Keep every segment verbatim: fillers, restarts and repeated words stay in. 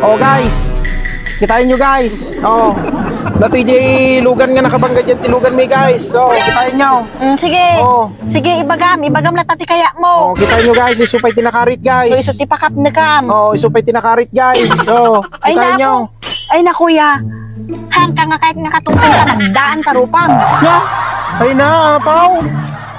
Oh, guys. Kitaenyo, guys. Oh. Datoy diay lugan nga nakabangga diay ti luganmi, guys. Oh, kitaenyo. Mm, sige. Oh. Sige, ibagam, ibagam latta ti kayatmo. Oh, kitaenyo, guys. Isu pay ti nakarit, guys. Isu ti pakapnekam. Oh, isu pay ti nakarit, guys. Oh, kitaenyo. Ay, naku. Ay, naku, ya. Hangka nga kayat nga katungtong ka, nagdaan ta rupam. Ya. Ay na, apaw.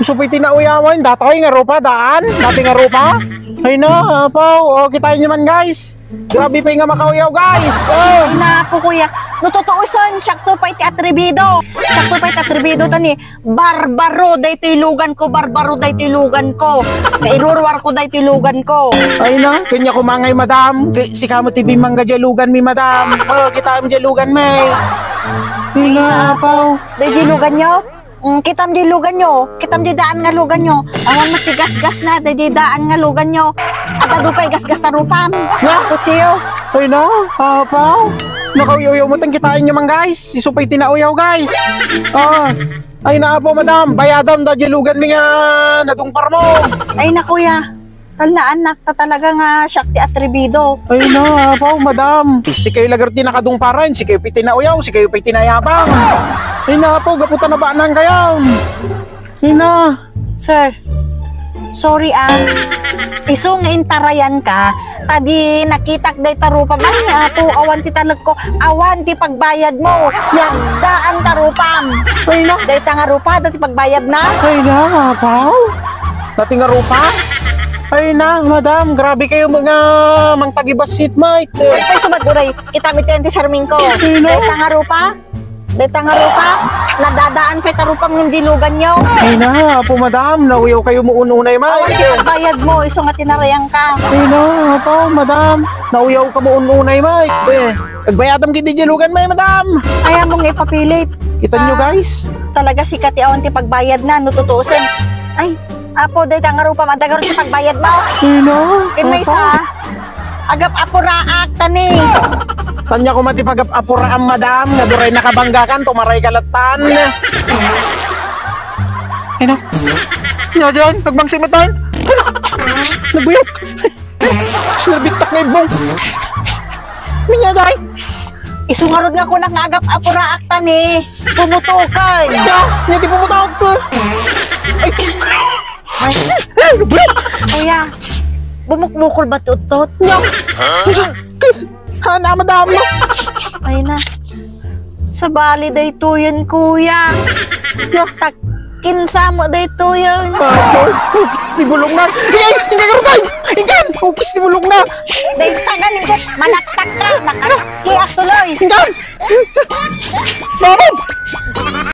Isu pay ti nauyawan, datoy nga rupa, daan. Datoy nga rupa. Ay na, apaw. Oh, kitaenyo man, guys. Grabe pay nga makauyaw, guys. Oh. Ay, naku, kuya. No tutuusen, siakto pay ti atrebido. Siakto pay ti atrebido, ta ni, barbaro daytoy luganko, barbaro daytoy luganko. Nairuruarko daytoy luganko. Ay na, kanya kumangay, madam. Kay sika met ti bimmangga diay luganmi, madam. Oh, kitaem diay luganmi. Ay na, apaw. Daydiay luganyo? Mm, kitam diay luganyo, kitam diay daan nga luganyo. Awan met ti gasgasna, daydiay daan nga luganyo. Adda adu pay gasgas ta rupam. Nga? Kutsiyo. Ay na, apaw. Nakauyaw-uyaw met, kitaenyo man, guys. Isu pay ti nauyaw, guys. Ah. Ay na, apaw, madam. Bayadam daydiay luganmi nga nadungparmo. Ay, naku, ya. Talnaanak ta talaga nga siak ti atrebido. Ay na, apaw, madam. Sikayo lager ti nakadungparen, sikayo pay ti nauyaw, sikayo pay ti nayabang. Ay na, apaw, gapu ta nabaanankayo. Ay na. Sir, sorry, ah. Isu nga intarayanka, ta di nakitak dayta rupam. Ay, apo, awan ti talekko, awan ti pagbayadmo. Nagdaan ta rupam. Ay na. Dayta nga rupa, adda ti pagbayadna. Ay na, apaw. Dayta nga rupa? Ay na, madam, grabe kayo nga mangtagibassit, mate. Ay, pay, sumat uray. Kitam iti anti Sarmingko. Ay na. Dayta nga rupa? Dayta nga rupa? Nadadaan pay ta rupam ngem di luganyo. Ay na, apo, madam, nauyaw kayo mo ununay, mate. Awan ti pagbayadmo, isu nga tinarayanka. Ay na, apo, madam, nauyaw ka mo ununay, mate. Eh, pagbayadam kiti di luganmi, madam. Ay, among ipapilit. Kitanyo, ah, guys? Talaga sika ti awan ti pagbayadna, no tutuusen. Ay, apo, dayta nga rupam, adda garud ti pagbayadmo. Sino? Ken maysa, agap-apuraak ta ni. Kanya koma ti pagap-apuraam, madam, nga duray nakabanggakan, tumaray ka lattan. Ay na. Nya diay, nagbangsit met. Ay na. Nagbuyok. Sinarbittak nga ibong. Minya, day. Isu ngarud nga kunak nga agap-apuraak ta ni. Pumutokan. Ya, nya ti pumutok. Ay. Ay. Ay, bro. Kuya, bumukbukol ba ti uttot? Ya. Ha, na, madam. Ay na. Sabali daytoyen, kuya. Ya. Tak-, kinsa mo daytoyen? Ah, ukis ti bulongna. Eh, inggay, inggay! Inggay! Ukis ti bulongna. Dayta gani ket manaktak ka, nakakakkiak tuloy. Inggay!